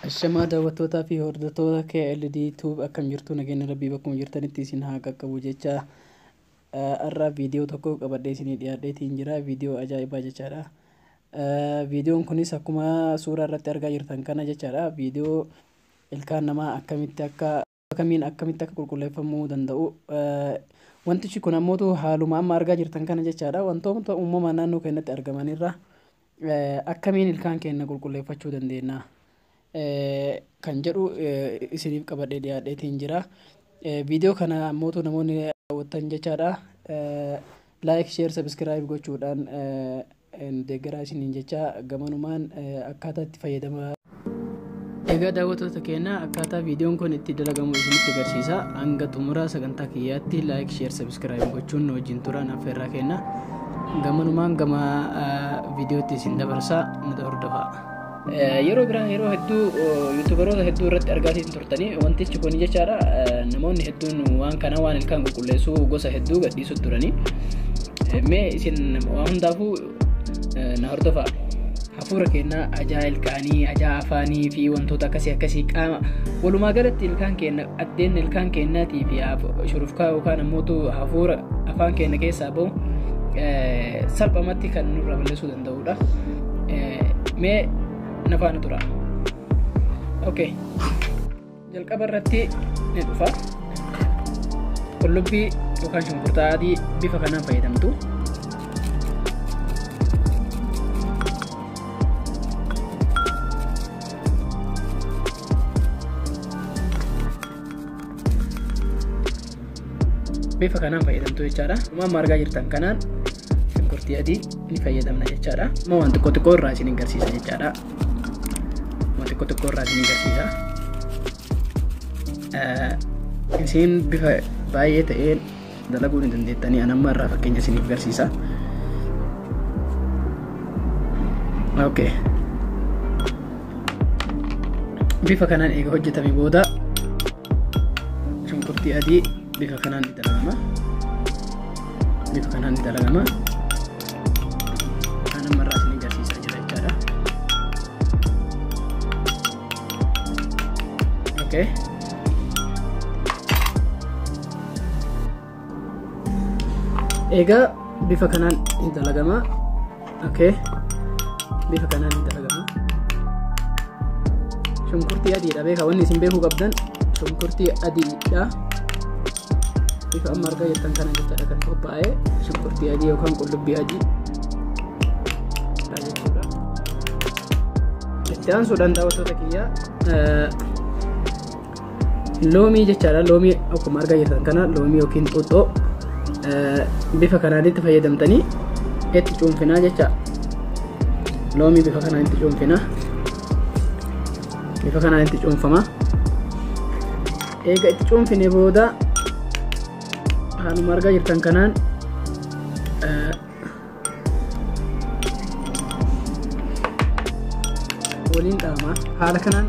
Ashamaa daawwattootaa fi hordoftoota KLD Tube akkam jirtu nageenya rabbii bakkuma jirtanitti isin haa qaqqabu jecha har'a viidiyoo tokko qabadhee isinii dhiyaadheetiin jira viidiyoo ajaa'ibaa jechaadha. Viidiyoon kunis akkuma suuraa irratti argaa jirtan kana jechaadha. Viidiyoo ilkaan namaa akkamitti akka kamiin akkamitti akka qulqulleeffamuu danda'u wantichi kun ammootu haaluma amma argaa jirtan kana jechaadha. Wantoota uumamaan naannoo keenyatti argamanirra akkamiin ilkaan keenya qulqulleeffachuu dandeenya kan jedhu isiniif qabadhee dhiyaadheetiin jira. Viidiyoo kana ammootu namoonni daawwattan jechaadha. Like, share, subscribe gochuudhaan deeggaraa isiniin jecha gamanumaan akkaataa itti fayyadama. Egaa daawwattoota keenya akkaataa viidiyoon kun itti dalagamu isinitti agarsiisa. Hanga xumura sagantaa kiyyaatti like, share, subscribe gochuun wajjin turan affeerraa kenna. Gamanumaan gama viidiyootti isin dabarsaa nu hordofaa. Yeroo biraa yeroo hedduu yuutuubaroota hedduu irratti argaatiin turtanii wantichi kun jechaadha. Namoonni hedduun waan kana waan ilkaan qulqulleessuu gosa hedduu gadhiisu turanii. Mee isin waan hundaafuu na hordofaa. Hafuura keenyaa ajaa ilkaanii, ajaa afaanii fi wantoota akkasii akkasii qaama walumaa galatti ilkaan keenya addeen ilkaan keenyaatii fi shurufkaa yookaan ammoo hafuura afaan keenya keessaa bahu salphumatti kan nurra balleessuu danda'udha. Mee na faana tura. Okay. Jalqaba irratti ni dhufa. Qullubbii yookaan shunkurtaa adii bifa kanaan fayyadamtu. Bifa kanaan fayyadamtu jechaadha. Amma argaa jirtan kanaan shunkurtii adii ni fayyadamna jechaadha. Amma waan xiqqoo xiqqoo irraa isin agarsiisa jechaadha. Waan xiqqoo xiqqoo irraa isin agarsiisa. Isin bifa baay'ee ta'een dalaguu ni dandeettanii an amma irraa fakkeenya isiniif agarsiisa. Okay. Bifa kanaan eega hojjetame booda shunkurtii adii bifa kanaan ni dalagama. Bifa kanaan ni dalagama. Kan amma irraa isin agarsiisaa jira jechaadha. Okay. Egaa bifa kanaan ni dalagama. Okay. Bifa kanaan ni dalagama. Shunkurtii adiidha beekaa wanni isin beekuu qabdan shunkurtii adiidha. Bifa amma argaa jirtan kana jechaadha kan qophaa'e shunkurtii adii yookaan qullubbii adii jechuudha. Itti aansuudhaan daawwattoota kiyya loomii jechaadha. Loomii akkuma argaa jirtan kana loomii yookiin xuuxxoo bifa kanaan itti fayyadamtanii itti cuunfinaa jecha. Loomii bifa kanaan itti cuunfinaa. Bifa kanaan itti cuunfama. Eega itti cuunfine booda haaluma argaa jirtan kanaan waliin dhaama. Haala kanaan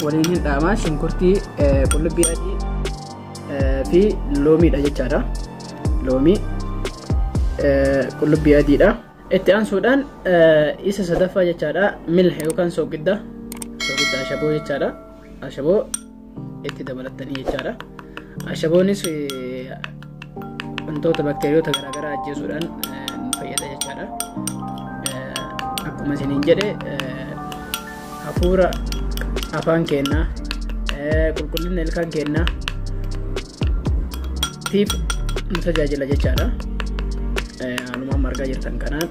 waliin hin dhaama. Shunkurtii, qullubbii adii fi loomiidha jechaadha. Loomii qullubbii adiidha. Itti aansuudhaan isa sadaffaa jechaadha. Milha yookaan soogidda. Soogidda ashaboo jechaadha. Ashaboo itti dabalattanii jechaadha. Ashaboonis wantoota bakteeriyoota garaagaraa ajjeesuudhaan nu fayyada jechaadha. Akkuma isiniin jedhe hafuura afaan keenyaa qulqullina ilkaan keenyaa tiif nu tajaajila jechaadha. Haaluma amma argaa jirtan kanaan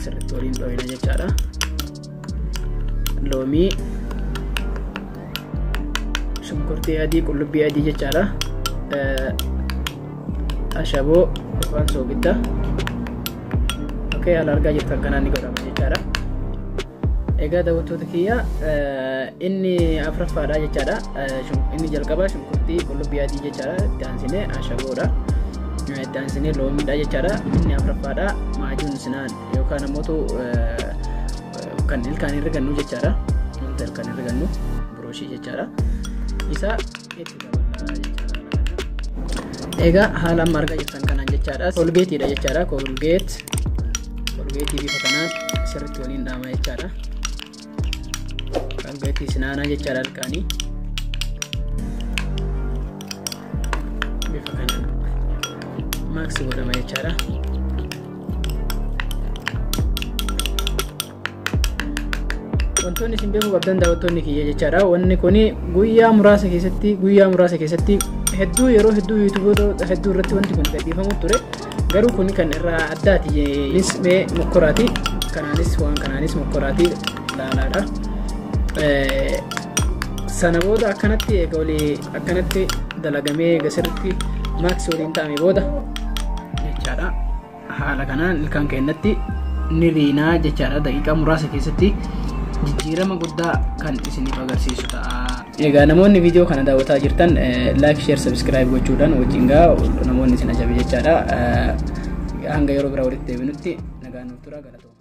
sirriitti waliin dhohina jechaadha. Loomii, shunkurtii adii, qullubbii adii jechaadha. Ashaboo yookaan soogidda. Okay, haala argaa jirtan kanaan ni godhama jechaadha. Egaa daawwattoota kiyya inni afuraffaadha jechaadha. Inni jalqabaa shunkurtii qullubbii adii jechaadha. Itti aansinee ashaboodha. Itti aansinee loomiidha jechaadha. Inni afuraffaadha maajuun sinaan yookaan ammoo kan ilkaan irra gannu jechaadha. Wanta ilkaan irra gannu burooshii jechaadha. Isa itti daballaa jechaadha. Egaa haala amma argaa jirtan kanaan jechaadha. Koolgeetiidha jechaadha. Koolgeetii bifa kanaan sirriitti waliin dhaama jechaadha. Olgaatti sinaanaa jechaadha ilkaanii. Bifa kanaan maaksi godhama jechaadha. Wantoonni isin beekuu qabdan, daawwattoonni kiyya jechaadha. Wanni kun guyyaa muraasa keessatti hedduu, yeroo hedduu yuutuuboota hedduu irratti wanti kun gadhiifamu ture. Garuu kun kan irraa addaati. Innis mee mokkoraati. Kanaanis waan kanaanis mokkoraati ilaalaadha. Sana booda akkanatti eega walii akkanatti dalagamee eega sirriitti maaksi waliin ta'ame booda jechaadha. Haala kanaan ilkaan keenyatti ni riinaa jechaadha. Daqiiqaa muraasa keessatti jijjiirama guddaa kan isiniif agarsiisu ta'a. Egaa namoonni viidiyoo kana daawwataa jirtan like, share, subscribe gochuudhaan wajjin gaa namoonni isin ajabe jechaadha. Hanga yeroo biraa walitti deebinutti nagaan nuuf tura, galatooma.